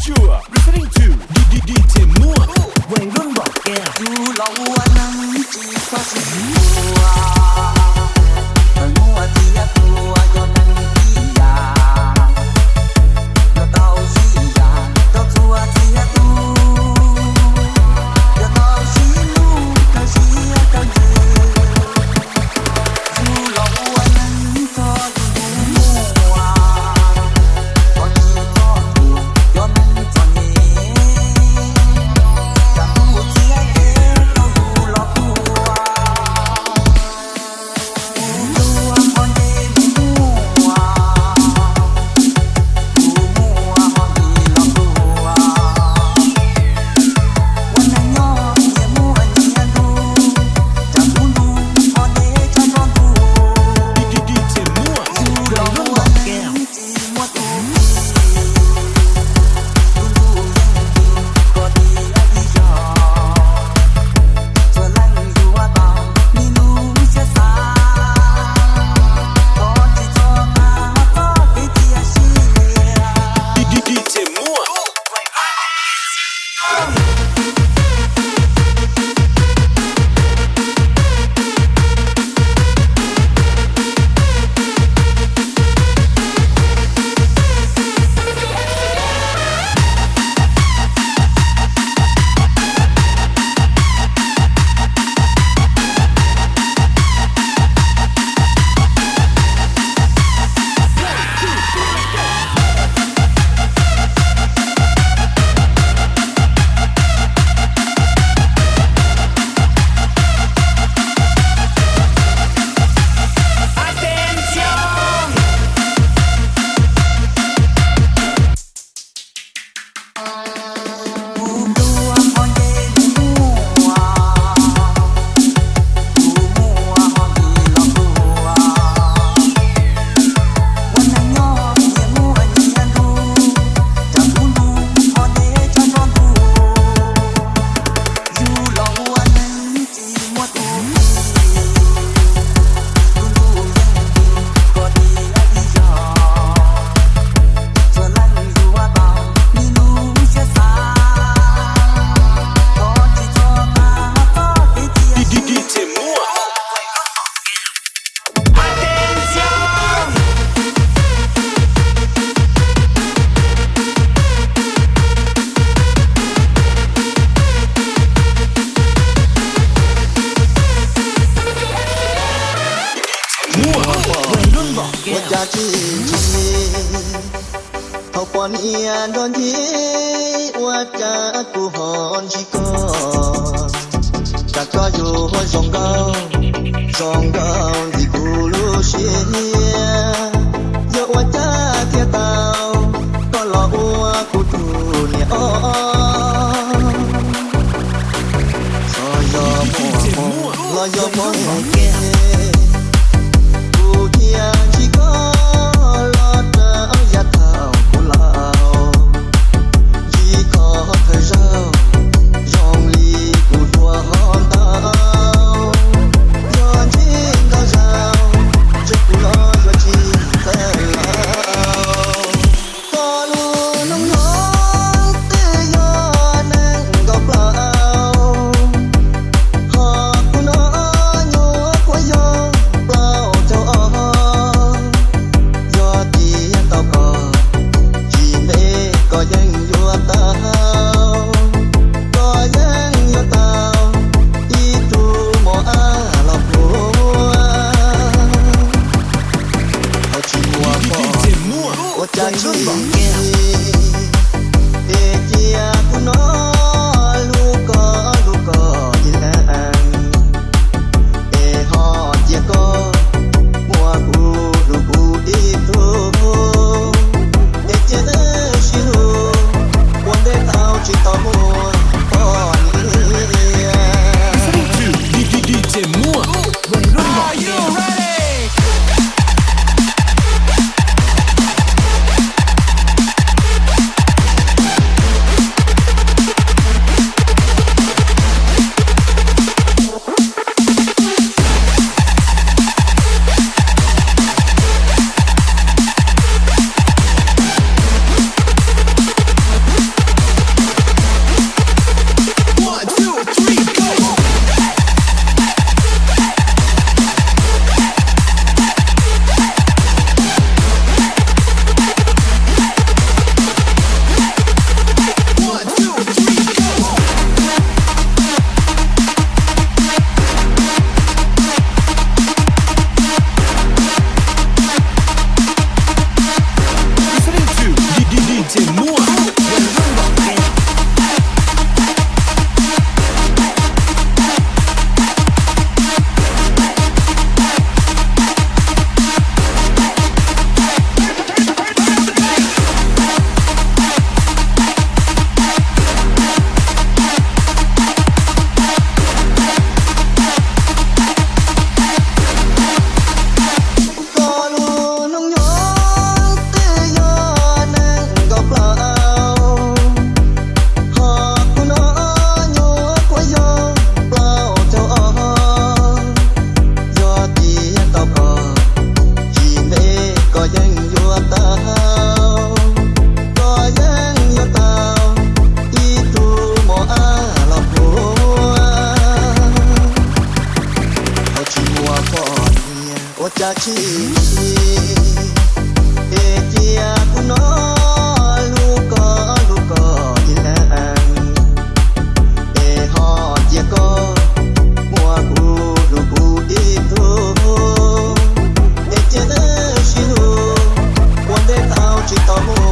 You're listening to D D D J Muaj, Veeg Lub Npam Kev. Yus los ua neeg tsis txhob sib hlub, txawm muaj txiag tuaj yog neeg ib yam, yuav tau sib yam rau txhua txiag tub, yuav tau sib hlub kawg siab kawg ntsws. Yus los ua neeg txhob yus tus muaj, txhob tsis txhob tuag cov neeg txom nyem, tsam tus txiaj ces rau yus los tuag. Tus muaj qhov ntse mus muaj, tus muaj qhov ntse los tuag. Ua neeg nyob nyias muaj nyias ntuj, tsam tus ntuj qhov ntse tsam txoj ntuj. Yus los ua neeg tsis muaj tus kheej, tus ntuj yeej ris koj tiag ib zaug. Txhua leej yuav tau niaj hnub siab xav, koj tsis txhob tag txoj kev cia siab. Ua cas tsis ntshai, thaum poj niam nrog ncig, ua cas kuv ho ntsib koj. Cas koj yuav zoo nkauj, zoo nkauj ntxim kuv lub siab. Yog ua cas thiaj tau koj los ua kuv tus niam os. Txawm yog muaj hmoo los yog muaj nkeeg, kuv cia ntsib koj los rau yav thaum kuv laus. Ntsib koj thawj zaug zoo li kuv tuag ho ntau, yog ntsib ntau zaus ntshe kuv los yuav tsis txawj laus. Koj lub hnub nyoog twb yog nees nkaum plaub, ho kuv no nyuam qhuav yog plaub caug ob. Yog tias tau koj, tsis ntev koj yeej yuav tau, koj yeej yuav tau ib tug mos ab los puag. Thaum tsis muaj koj, ua cas tsis es cia kuv no hlub koj hlub koj ib leeg, es ho cia koj muab kuv hlub kuv ib tug, es cia wb sib hlub ua ntej thaum tsis tau muaj poj niam. tau, koj yeej yuav tau ib tug mos ab los puag. Thaum tsis muaj poj niam ua cas tsis, es cia kuv nov hlub koj hlub koj ib leeg, es ho cia koj muab kuv hlub kuv ib tug, es cia wb sib hlub ua ntej tau tsis tau mus.